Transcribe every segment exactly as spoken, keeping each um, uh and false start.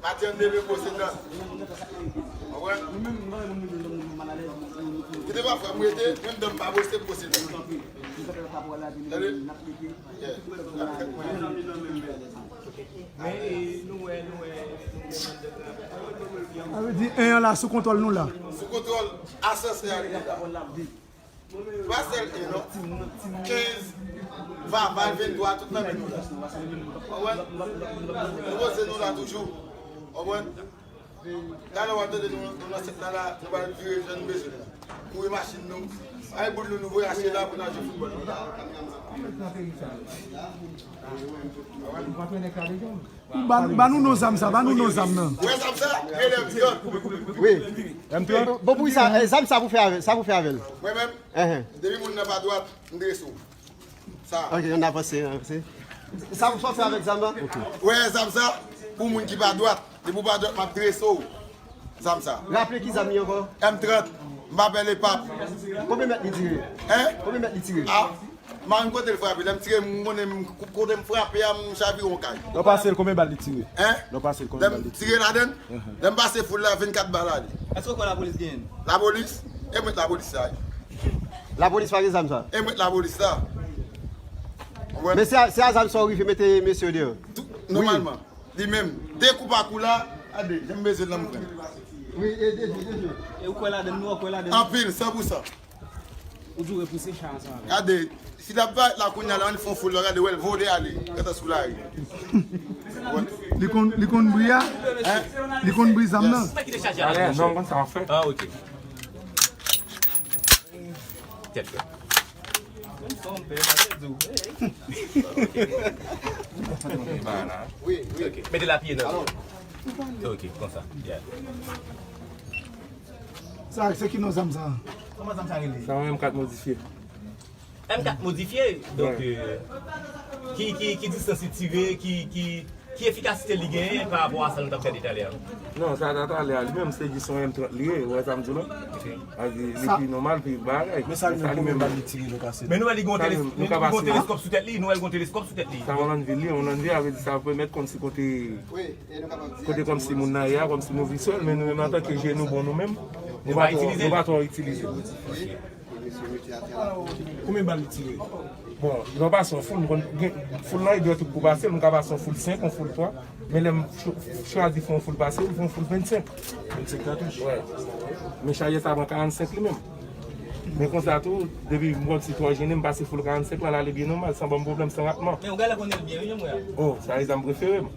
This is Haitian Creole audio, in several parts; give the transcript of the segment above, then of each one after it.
Maten m leve brose dan. Konprann? Kite pa fè m rete, menm dan m pa brose, m brose dan. Tande? Yeah. Sa vle di en an la sou kontwòl nou la. Sou kontwòl asasen a li la. Pa sèl en non. Kenz, Vava, venntwa, tout nan men nou la. Konprann? Nou poze nou la toujou. Konprann? Talè w ap tande nou, nou nan sèt la, la, nou pral vire jan nou bezwen la. Kouri machin nou. Ay boul nou, nou voye achte la pou n al jwe foutbòl. Ba, ba nou non zam sa, ba nou non zam nan. Ou wè zam sa? Rele M trant. Wi. M trant. Bon, pou sa, eh, zam sa pou fè avè, sa pou fè avè l. Mwen menm, depi moun nan pa dwat, m drese w. Sa. Ok, ann avanse, ann avanse. Sa pou sa w fè avèk zam nan? Ok. Ou wè zam sa? Pou moun ki pa dwat, depi w pa dwat, m ap drese w. Zam sa. Raple ki zam li ankò? M trant. M pa pè lepap. Konbyen mèt li tire? Hein? Konbyen mèt li tire? Ah. Marenn kote l frape, lè m tire, m konnen m, kote m frape a, m chavire yon kay. Lè w pase l, konbyen bal li tire? Hein? Lè w pase l, konbyen bal li tire? Lè m tire ladann, lè m pase foul la, vennkat bal ale. Èske w kwè lapolis genyen? Lapolis? E mwen lapolis sa. Lapolis pa gen zam sa? E mwen lapolis sa. Ou wè? Men se a, se a zam sa w rive mete mesye yo deyò? Tou, nòmalman. Li menm, de kou pa kou la, gade, jan m bezwen l nan m pran. Wi, e de je, de je. E ou kwè ladann, nou kwè ladann. Anpil, san pou san. Ou di w repouse chay ansanm avè l. Gade, si l ap parèt la kounye a la, ann fè yon foul la, gade, wè l vole ale, gentan sou lari. Li konn, li konn bri a? Hein? Li konn bri zam nan? Alè, non, m konn sa w ap fè. Ah, ok. Tèt fè. Menm sa w pè, pa te di w. Wi, wi. Ok, mete l apiye nan. Ok, konsa. Yeah. Sa, se ki non zam sa? Kòman zam sa rele? Sa yon M kat modifye. M kat modifye. Donk, euh, ki, ki, ki distans li tire, ki, ki, ki efikasite li genyen pa rapò a sa nou t ap gade talè a? Non, sa ta talè a, li menm se jis yon M trant li ye, ou wè sa m di w lan? Ok. Sa vle di, li pi nòmal, pi bagay. Men sa li menm, konbyen bal li tire, nou pase? Men nou wè li gen yon teleskòp sou tèt li, nou wè li gen yon teleskòp sou tèt li. Sa yon lannvi li ye, yon lannvi a vle di sa pèmèt kòmsi kote, kote kòmsi moun nan ye a, kòmsi nou vizwèl, men nou menm antanke je nou bon nou menm, nou pa twò, nou pa twò itilize. Konbyen bal li tire? Bon, lè w pase yon foul, m konn gen, foul nan e de tout pou pase l, m ka pase yon foul senk, yon foul twa. Men lè m cho-, chwazi fè yon foul pase l, m fè yon foul vennsenk. Vennsenk katouch? Wè. Men chajè sa pran karannsenk li menm. Men konsa tou, depi m konn si twò jennen, m pase foul karannsenk la, l ale byen nòmal, san ban m pwoblèm, san ratman. Men w genlè konnen l byen, wi, jan m wè a. Oh, sa e zam prefere m.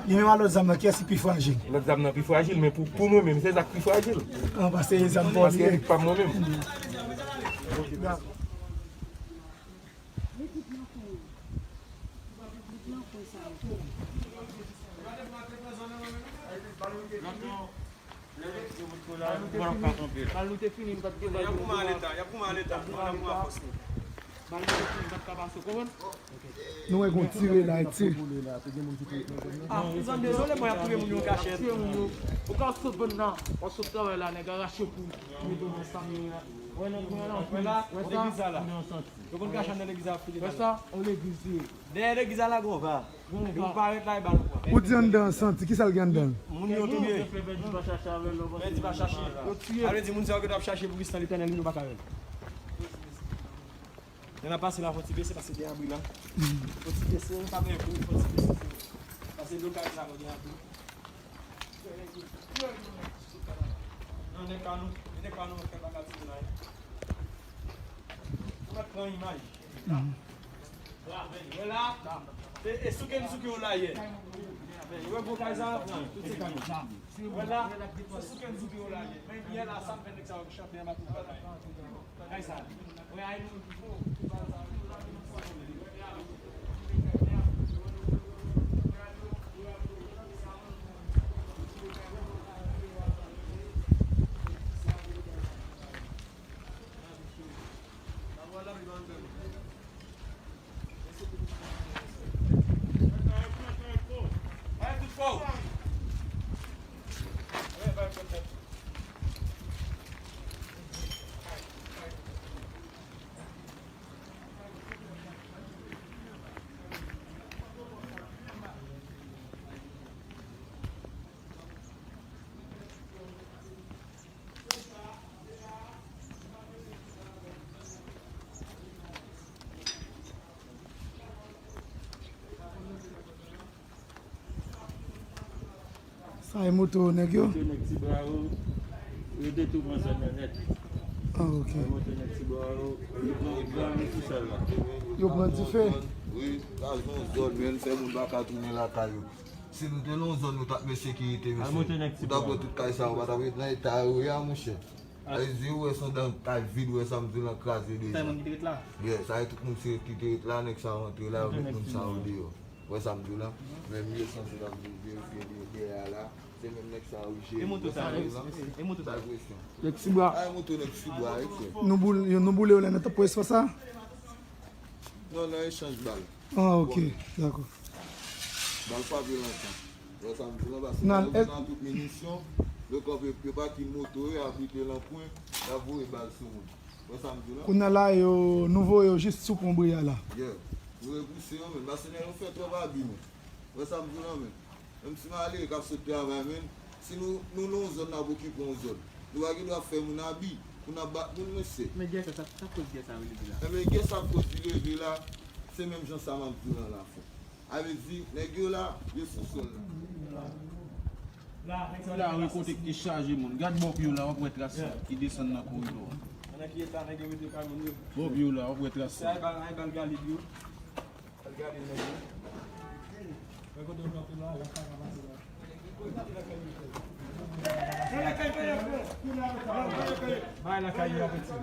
Li menm a lòt zam nan, kiyès ki pi frajil? Lòt zam nan pi frajil, men pou, pou mwen menm, se sa k pi frajil. An, paske e zam pa w li ye. Paske e pa mwen menm. Bal nou te fini, nou pa t gen bal pou nou. Y ap goumen a leta, y ap goumen a leta, nou ap goumen a fòs nou. Bal nou te fini, nou pa t ka pase, w konprann? Nou wè gon tire la, tire. Ah, m dezole, mwen ap touye moun yo kachèt. Ou ka sot bann nan, w ap sot travay la, nèg a rache kou, mete w nan sa. Wè nan goumen la, wè la, legliz la la. Yo konn kache anndan legliz la, ap file bal. Wè sa, yon legliz li ye. Dèyè legliz la, la gon va. Yo parèt la, e bal ou pran. Ou di anndan an santi, kisa l gen anndan l? Moun yo touye. Pèdi pa chache avè l, non, pèdi pa chache. Yo tiye. Sa vle di, moun sa yo ke t ap chache pou Kris nan Letènèl, nou pa ka wè l. Lè n ap pase la, fò ti bese, paske gen abri la. Fò ti bese, pa gen kou, fò ti bese. Paske blokaj la, gen abri. Nan nèg pa nou, nèg pa nou, fè bagay ti la. Ou mèt pran imaj. Wè la, e, e souke n souke w la yè. Wè gwo kay sa, tout se kay. Wè la, se souke n souke w la yè. Men yè la, sa m fè nèg sa yo ki chante anba tout bagay. Kay sa. Wè ay nou. Sa e moto nèg yo? Moto nèg Ti Bwa yo, yo te tou pran zòn nan nèt. Ah, ok. Moto nèg Ti Bwa yo, yo pran, yo pran yo tou sèl la. Yo pran dife? Wi, ta yon zòn, men fè moun pa ka tounen lakay yo. Si nou te nan yon zòn, nou t ap met sekirite, mesye. Ou t ap wè tout kay sa yo, pa t ap ret nan eta yo ye a, monchè. Sa vle di, ou wè se yon dan kay vid, ou wè sa m di w lan kraze deja. Sa e moun ki te ret la? Yeah, sa e tout moun se ki te ret la, nèg sa yo antre la, yo met moun sa yo deyò. Ou wè sa m di w lan? Men m ye sanse l ap verifye de-, dèyè a la. Se menm nèg sa yo jere. E moto sa, e, e, e moto sa. Nèg Ti Bwa. A, e moto nèg Ti Bwa, e, frè. Nou boule, nou boule yo la nan tanpon espas la? Non, nan echanj bal. Ah, ok, dakò. Bal frape lontan. Wè sa m di w lan, paske yo vin ak tout minisyon, yo kanpe, yo pati moto yo, y ap rete lan kwen, y ap voye bal sou moun. Wè sa m di w lan? Kounye a la, yo, nou voye yo jis sou pon Bri a la. Yeah. Nou repouse yo menm, paske nèg yo fè twòp abi, men. Wè sa m di w lan, men. Menm ti malere k ap sot travay, men, si nou, nou nan yon zòn, n ap okipe yon zòn. Nou pa gen dwa fè moun abi pou n ap bat moun, mesye. Men gè sa, sa, sa koz gè sa yo leve la? Enben, gè sa koz li leve la, se menm jan sa m ap di w lan la, frè. Sa vle di, nèg yo la, yo sou sòl la. La, wi, kote ki te chaje moun. Gad bò pye w la, w ap wè tras ki desann nan koridò a. Nan ki eta nèg yo mete kay moun yo? Bò pye w la, w ap wè tras. Se ay bal, ay bal galib yo. Al gade nèg yo. Wè kote yo kanpe la, y ap pa ka pase la. Bay lakay yo, frè. Bay lakay yo, apeti.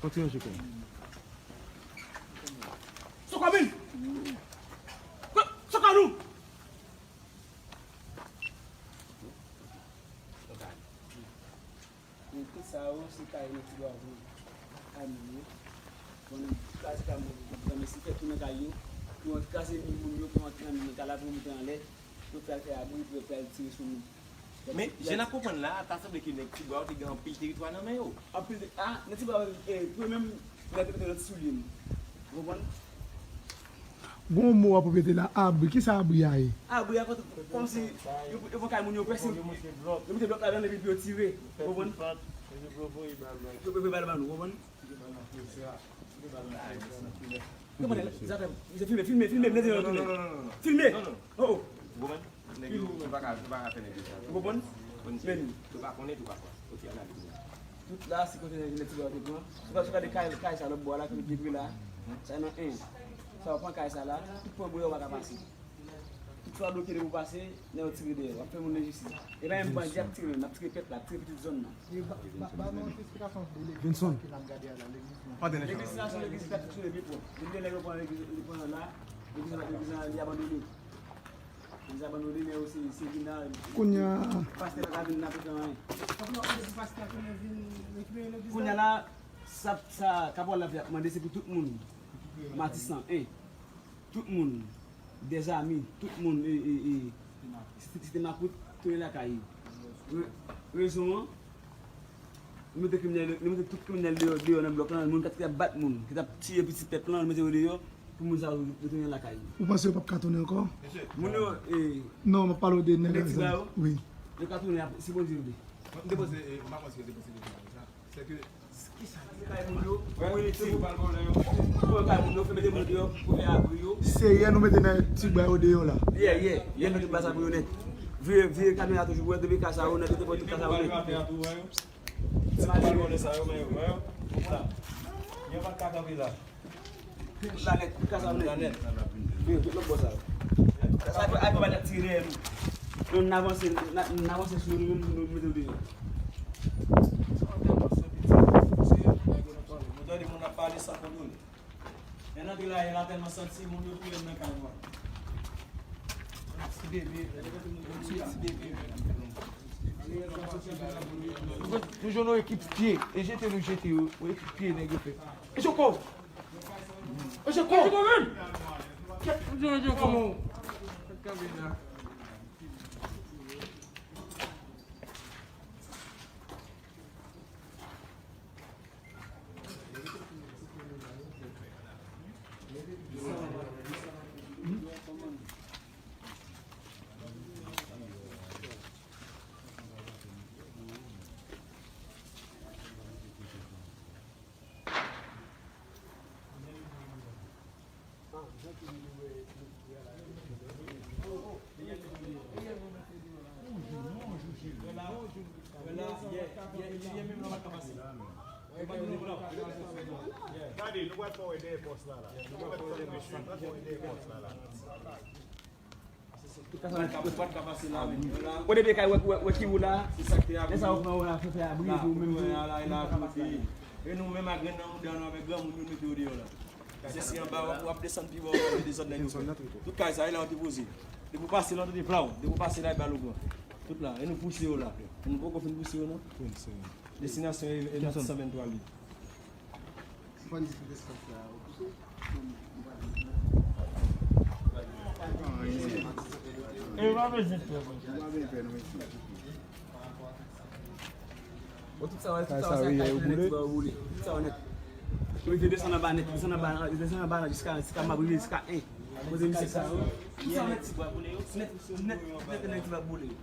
Kontinye, Jeko. Soka vin! Soka nou! Tout sa yo, se kay nèg Ti Bwa yo. Kay moun yo. Bon, kraze kay moun yo. Bon, men si fè tou nan kay yo, pou yo kraze moun yo, pou yo antre nan kay la, pou yo moute anlè, pou yo fè al fè abri, pou yo fè al tire sou moun. Men, jan n ap konprann la, ta sanble ke nèg Ti Bwa yo te gen anpil teritwa nan men yo. Anpil te-, a, nèg Ti Bwa yo, e, pou yo menm, nèg yo te mete lòt sou li. Ou konprann? Gon mo w ap repete la, abri. Kisa abri a ye? Abri a, kòm, kòmsi yo, yo pran kay moun yo, pèse, yo mete blòk ladan l epi pou yo tire. Ou konprann? Yo voye bal ban nou, ou konprann? Filme, filme, filme, filme, filme. Oh, oh. Ou konprann? Nèg yo, nou pa ka, nou pa ka fè nèg yo sa. Ou konprann? Men. Tou pa konnen, tou pa kwè. Ok, ann ale. Tout la, se kote nèg Ti Bwa yo te pran. Sou ka, sou ka de kay, kay sa lòt bò a la, ki detwi la. Sa nan en. Sa yo pran kay sa la, tout pwen bouyon pa ka pase. Tout sa bloke depi w pase, nèg yo tire dèyè. W ap fè moun lenjistis. E pa menm bandi ap tire, n ap tire pèp la, ap tire pitit zòn nan. E ba, ba, ba nou yon esplikasyon de legliz sa ke n ap gade a la, legliz nan. Legliz sa se yon legliz ki ka fonksyone byen pwòp. Depi lè nèg yo pran legliz, yo pran la, legliz la, legliz la, li abandone. Li abandone, men yo se, se vin la. Kounye a. Pastè pa ka vin la pou fè anyen. Kounye a la, sa, sa, Kapral Lavi ap mande, se pou tout moun. Matisan, en. Tout moun. Dèzami, tout moun, e, e, e, Site, Site Makout, tounen lakay yo. Re-, rezon an, Nou mete kriminèl, nou mete tout kriminèl deyò, deyò nan blòk lan, moun ki t ap bat moun, ki t ap tiye pitit pèp lan, nou mete yo deyò, pou moun sa yo retounen lakay yo. Ou panse yo p ap ka tounen ankò? Moun yo, e, non, m ap pale w de nèg a zam. Wi. Yo ka tounen apre, si Bondye vle. M te panse, e, m pa panse yo te panse de sa. Se ke, kay moun yo, pou initil. Pou kay moun yo, fè mete moun deyò, pou fè abri yo. Serye, nou mete nèg Ti Bwa yo deyò la. Yeah, yeah. Yeah, nou te baz abri yo nèt. Vire, vire kamera toujou, wè, depi kay sa yo nèt, yo te pran tout kay sa yo nèt. Ti pa konnen sa yo, men yo, men yo. Yo pa ka kanpe la. Tout la nèt, tout kay sa yo nèt. Yo, tout lòt bò sa yo. Sa yo, ay pa ba nèt tire dèyè nou. Nou, n avanse, n a-, n avanse sou yo, nou, nou, nou mete yo deyò. Sa yo tèlman santi, se yo tout nèg yo nan pale. Nou tande moun ap pale san kontwole. Lè n antre la, lè la tèlman santi, moun yo touye m nan kay mwen. Ti bebe, ti bebe. Nou jwenn yon ekip pye, e jete nou jete yo, yon ekip pye nèg yo fè. E Joko! E Joko! E Joko menm! Kèt, e Joko! Gade, nou pral fè wè dèyè pòs la, la. Nou pral fè wè dèyè pòs la, la. Ou depi kay wè, wè, wè ki ou la. Lè sa ou pran ou la, fè, fè abri, epi ou menm tou. E nou menm ak grenn nan mouda nou avèk granmoun yo mete yo deyò la. Se si anba w ap, w ap desann pi ba, w ap desann nèg yo. Tout kay sa, e la yo te poze. Depi w pase la, w tande plaw. Depi w pase la, e bal ou pran. Tout la, e nou pouse yo la. E nou poko fin pouse yo, non. Destinasyon e, e kat san venntwa li. E pa bezwen fè. Bon, tout sa, tout sa, sa, sa, rivyè yo boule. Tout sa, nèt. Rive desann anba nèt, desann anba, desann anba jiska, jiska m ap rive jiska en. Kote misye sa yo. Tout sa, nèt, ti bwa boule yo. Nèt, nèt, nèt, nèt, ti bwa boule yo.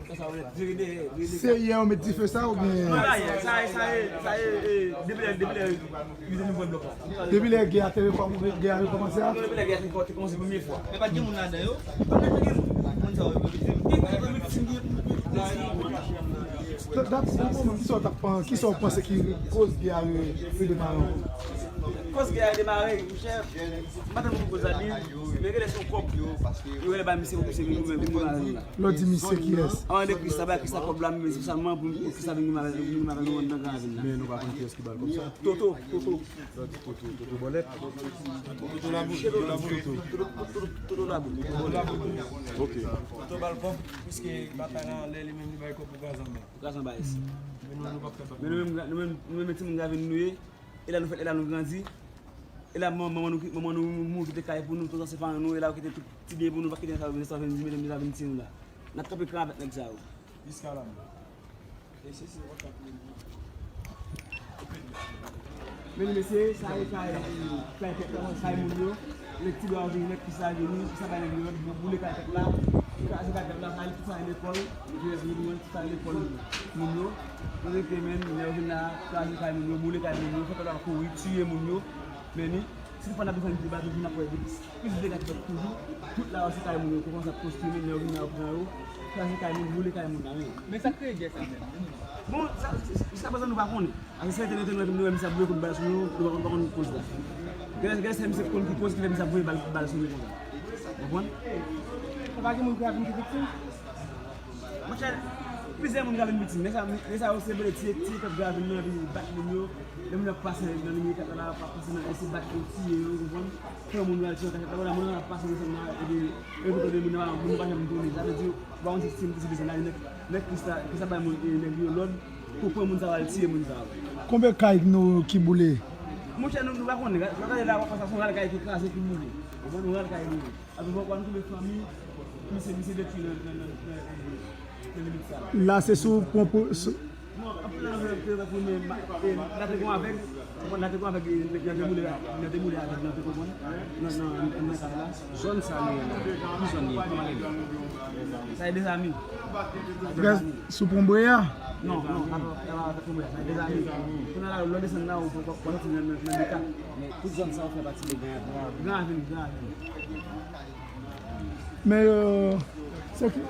Sa, sa, nèt. Vire dèyè, vire dèyè. Se yè yo met dife sa oubyen? Non, sa yè, sa yè, sa yè, sa yè, e, depi lè, depi lè, yo te vin pran blòk la. Depi lè gè a te rekòm-, gè a rekòmanse a? Non, depi lè gè a te kò-, te kòmanse premye fwa. Men pa t gen moun ladan yo. Pa t gen moun. Moun sa yo, yo, yo, Dap, dap, dap, kisa w t ap pan-, kisa w panse ki koz gè a re-, redemare ankò? Koz gè a redemare, monchè, m pa tann pou koz la di, men genlè se yon kòb. Yo wè ba misye pou misye vin goumen, vin goumen avè nou la. Lè w di misye kiyès? An de Krista, bay Krista kòb la, men espesyalman pou, pou Krista vin goumen avè, vin goumen avè nou anndan Gran Ravin la. Men nou pa konn kiyès ki ba l kòb sa? Toto, Toto. Lè w di Toto, Toto Bòlèt? Toto Laboul, Toto Laboul. Toto, Toto, Toto Laboul. Ok. Toto ba l kòb, piske batay la anlè, li menm li bay kòb pou gaz anba. Pou gaz anba, yes. Men nou, nou p ap fè sa. Men nou menm, nou menm, nou menm timoun Gravin nou ye. E la nou fèt, e la nou grandi. E la man-, manman nou, manman nou mouri kite kay pou nou, tout ansyen paran nou, e la yo kite tout ti byen pou nou, pa kite sa yo vin, sa yo vin di, medam, sa yo vin tiye nou la. N ap kanpe kran avèk nèg sa yo. Jiska la menm. Men mesye, sa e kay, kay pèp la, kay moun yo. Nèg ti bwa vini, nèg ki sa vini, ki sa bay nèg yo lòd, boule kay pèp la. Kraze kay pèp la, sa e tout sa e lekòl. Jwèt vini, tout sa e lekòl moun yo. Nou rete menm, lè yo vin la, kraze kay moun yo, boule kay moun yo, fè pèp la kouri, tiye moun yo. Men ni, si nou pa nan bezwen de bato, vin ap wè de plis dega ki fèt toujou. Tout la yo se kay moun yo, kòmanse ap konstwi, men lè yo vin la, yo pran yo, kraze kay moun, boule kay moun la, men. Men sa k kreye gè sa menm? Bon, sa, jiska prezan nou pa konnen. Paske se entènèt nou wè misye ap voye kout bal sou nou, nou pa konn, pa konn koz la. Genlè, genlè se misye konn ki koz ki fè misye ap voye bal, bal sou nou konsa. Ou konprann? Ou pa gen moun ki ap vin ki viktim? Monchè, plizyè moun ka vin viktim. Nèg sa, nèg sa yo se vle tiye, tiye pèp Gravin nan, epi bat moun yo. Lè moun yo ap pase nan limyè kat la, ap pase nan, ese bat yo, tiye yo, ou konprann? Fè moun yo al tiye nan kay pèp la, moun yo ap pase desann la, epi yo tou tande moun nan, moun yo pa janm tounen. Sa vle di, ou pa konn si moun ki se desann la, nèg, nèg ki sa, ki sa bay moun, e, nèg yo lòd pou pran moun sa yo al tiye moun sa yo. Konbyen kay nou ki boule? Monchè, nou, nou pa konnen. Gade la, w ap wè sa, se yon ral kay ki kraze, ki boule. Ou konprann? Yon ral kay boule. Apre, w ap wè nou konbyen fanmi misye, misye detwi nan, nan, nan, nan, nan limit sa. La, se sou pon pou, sou, Non, anpil nan nou te, te, te, men, ma, e, la te gon avèg, konprann, la te gon avèg, e, nèg nan te boule, nan te boule avèg nan, te konprann, nan, nan, nan, nan kay la. Zòn sa nou ye la, ki zòn li ye? Kòman li ye? Sa e Dezami. Près sou pon Brea? Non, non, pa, pa, pa, pa pon Brea, sa e Dezami. Kounye a la, lè w desann la, ou, ou, ou, ou nan, nan, nan de kat. Men tout zòn sa yo fè pati de Gran Ravin. Gran Ravin, Gran Ravin. Men, euh, se ki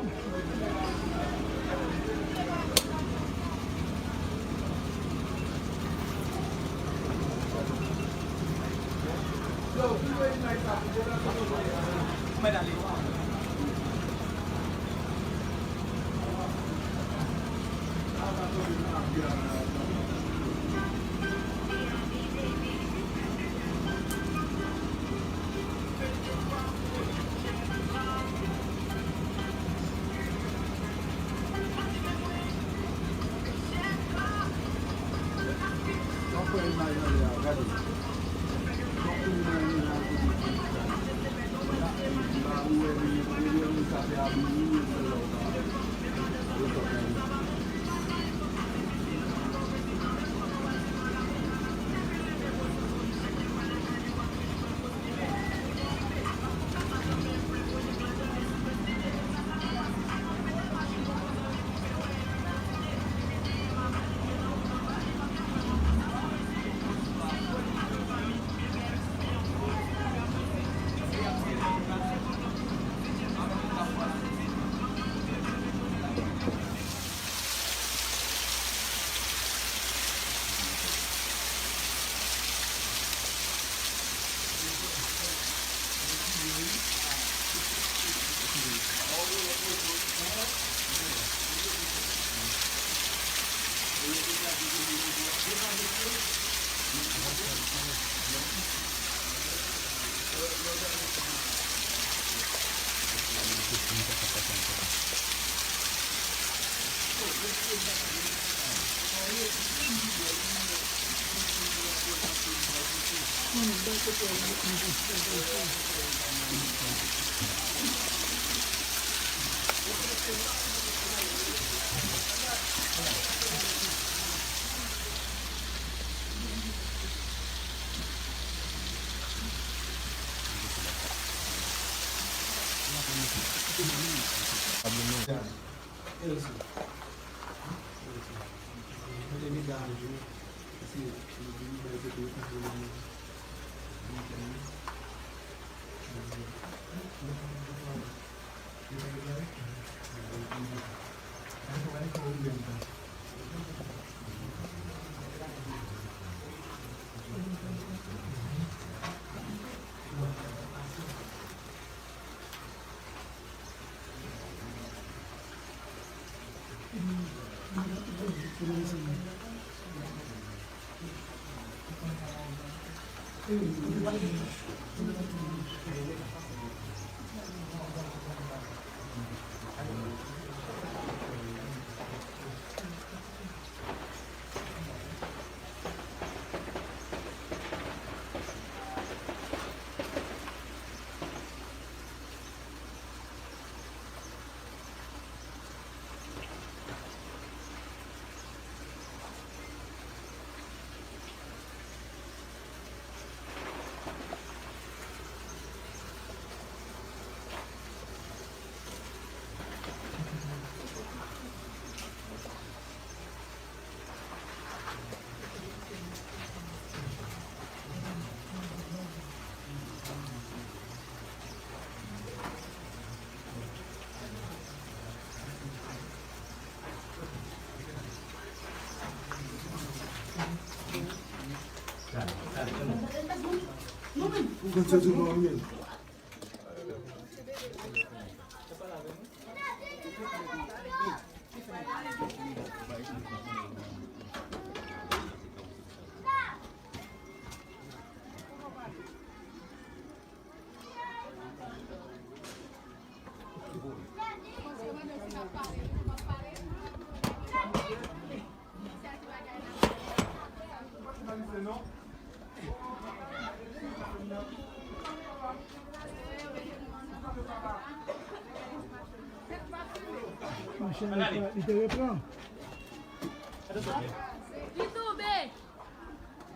Machin li te, li te reprann.